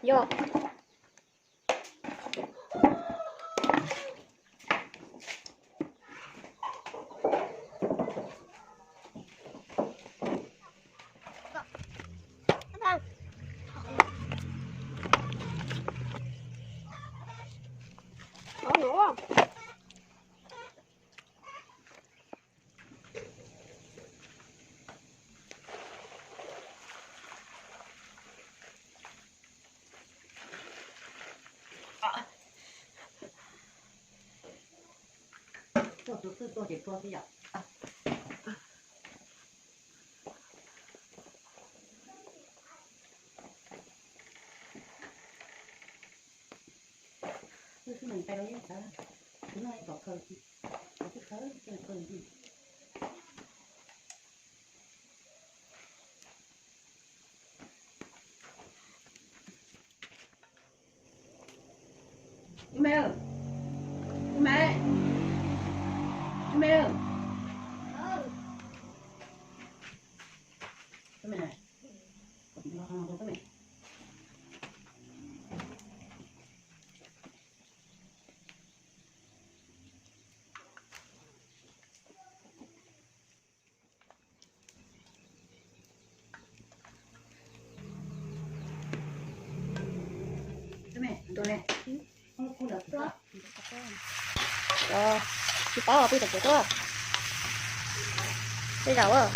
Yog. Tuaj tus twj tuaj ces tuaj xwb yom. Twb xwb nws pais rau yeej txawv, twb noj ib tom khaws, twb khaws khaws. Tus me, tus me, tus me, tus me, tus me. Tsis paub peb tam kuv tuaj. Peb zaum.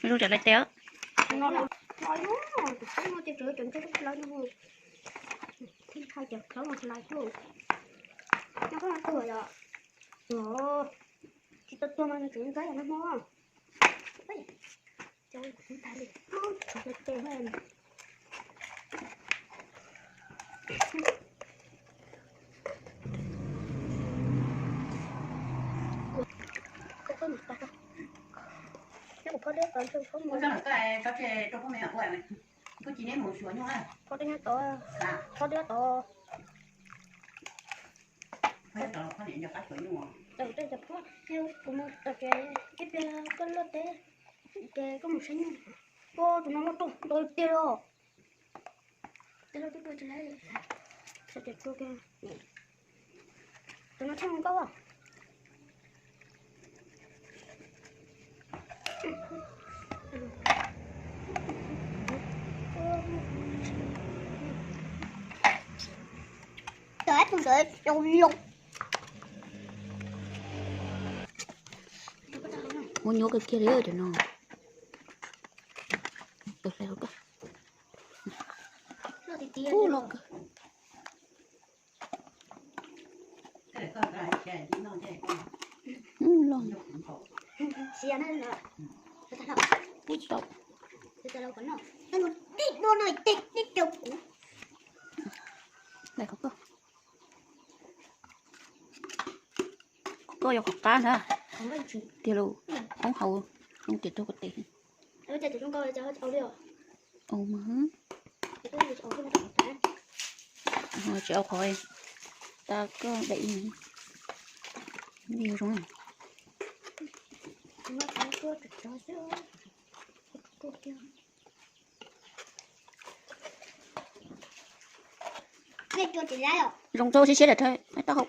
Zoo tsam lawv tias. Tsis tau tuag mas tseem nqaij no hmo. Ua txoj niag tas tso. Nyob kuv phob dib tod ntshe phob mus. Phob dib nyob tod. Phob dib tod. Tej cov phob, kuv mus tom kev ib pliag koj luaj teb, ces koj mus saib nyuj. Ua tus no muaj rooj ntau tiag los. Tus no thiaj zoo nkauj. Muab nyuaj kawg kiag li cov no. Tus hlais hauv koj. Ub, loj kawg. Ub, loj. Ub, tau. Hlais hauv koj. Koj yog qhov qab ntag. Tiag lauj, hoob haus zoo tias raug ko tes. Ua cas tsis zoo nkauj li, ua li os. Ua mas. Tsis ua qhov, tau koj daim ib li zoo. Zoo rau siab siab daim rhawv, taub hau.